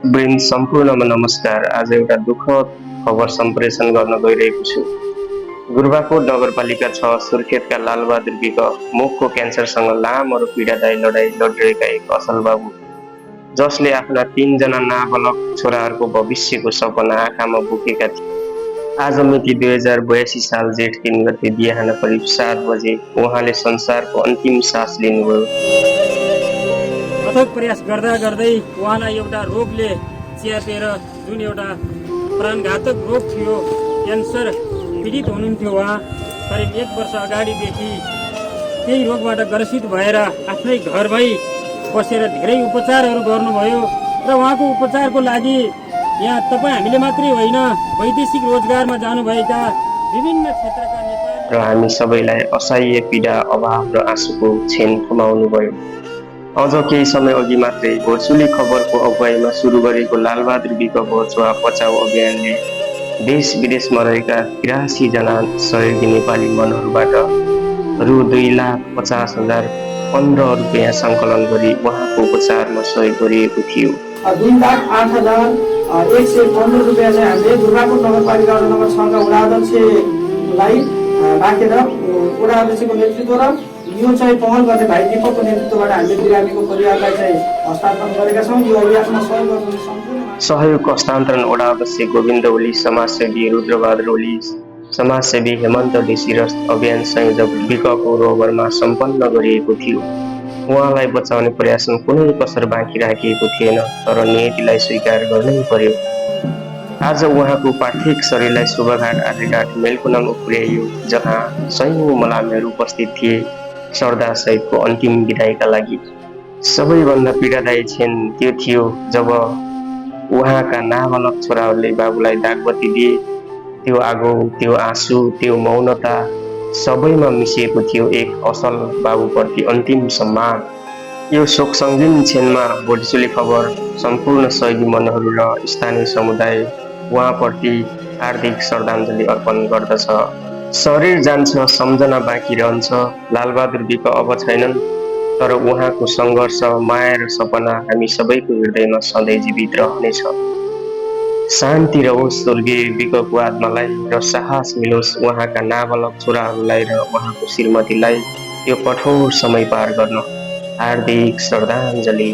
वृन्द सम्पूर्णमा नमस्कार। आज एउटा दुःखद खबर सम्प्रेषण गर्न गइरहेको छु। गुरुबाकोट नगरपालिका 6 सुर्खेतका लालबहादुर विक मुखको क्यान्सरसँग लामो र पीडादायी लडाईँ लडिरहेका एक असल बाबु, जसले आफ्ना 3 जना नाबालक छोराहरूको भविष्यको सपना आँखामा बोकेका थिए। आज मिति 2082 साल जेठ 3 गते बिहान करिब 7 बजे उहाँले संसारको अन्तिम सास लिनुभयो। अथक प्रयास गर्दा गर्दै उहाँलाई एउटा रोगले च्यापेर, जुन एउटा प्राणघातक रोग थियो, क्यान्सर पीडित हुनुहुन्थ्यो। उहाँ करिब 1 वर्ष अगाडिदेखि त्यही रोगबाट ग्रसित भएर आफ्नै घरमै बसेर धेरै उपचारहरू गर्नुभयो र उहाँको उपचारको लागि यहाँ हामीले मात्रै होइन, वैदेशिक रोजगारमा जानुभएका विभिन्न क्षेत्रका नेपाली र हामी सबैलाई असह्य पीडा, अभाव र आँसुको क्षण थमाउनुभयो। अझ केही समय अघि मात्रै भोर्चुली खबरको अगुवाईमा सुरु गरेको लालबहादुर विक भोजवा बचाउ अभियानले देश विदेशमा रहेका 83 जना सहयोगी नेपाली मनहरूबाट रु 2,50,000 15 रुपियाँ सङ्कलन गरी उहाँको उपचारमा सहयोग गरिएको थियो। 2,08,115 रुपियाँ चाहिँ हामीले गुरुबाकोट नगरपालिका नम्बर 6 का वडा अध्यक्षलाई राखेर वडा अध्यक्षको नेतृत्व र यो चाहिँ पहल गर्ने भाइ दिपकको नेतृत्वबाट हामीले बिरामीको परिवारलाई चाहिँ हस्तान्तरण गरेका छौँ। यो अभियानमा सहयोग गर्नु सम्पूर्ण सहयोग हस्तान्तरण वडा अध्यक्ष गोविन्द ओली, समाजसेवी रुद्रबहादुर ओली, समाजसेवी हेमन्त ढेसी र अभियान संयोजक विकको रोबरमा सम्पन्न गरिएको थियो। उहाँलाई बचाउने प्रयासमा कुनै कसर बाँकी राखिएको थिएन, तर नियतिलाई स्वीकार गर्नै पर्यो। आज उहाँको पार्थिव शरीरलाई शुभघाट आर्यघाट मेलकुनामा पुर्याइयो, जहाँ सयौं मलामीहरू उपस्थित थिए सरदार सहितको अन्तिम विदाईका लागि। सबैभन्दा पीडादायी क्षण त्यो थियो जब उहाँका नाबालक छोराहरूले बाबुलाई दागबत्ती दिए। त्यो आगो, त्यो आँसु, त्यो मौनता सबैमा मिसिएको थियो एक असल बाबुप्रति अन्तिम सम्मान। यो शोकसङ्गीन क्षणमा भोर्चुली खबर सम्पूर्ण सहयोगी मनहरू र स्थानीय समुदाय उहाँप्रति हार्दिक श्रद्धाञ्जली अर्पण गर्दछ। शरीर जान्छ, सम्झना बाँकी रहन्छ। लालबहादुर विक अब छैनन्, तर उहाँको सङ्घर्ष, माया र सपना हामी सबैको हृदयमा सधैँ जीवित रहनेछ। शान्ति रहोस् स्वर्गीय विकको आत्मालाई र साहस मिलोस् उहाँका नाबालक छोराहरूलाई र उहाँको श्रीमतीलाई यो कठोर समय पार गर्न हार्दिक श्रद्धाञ्जली।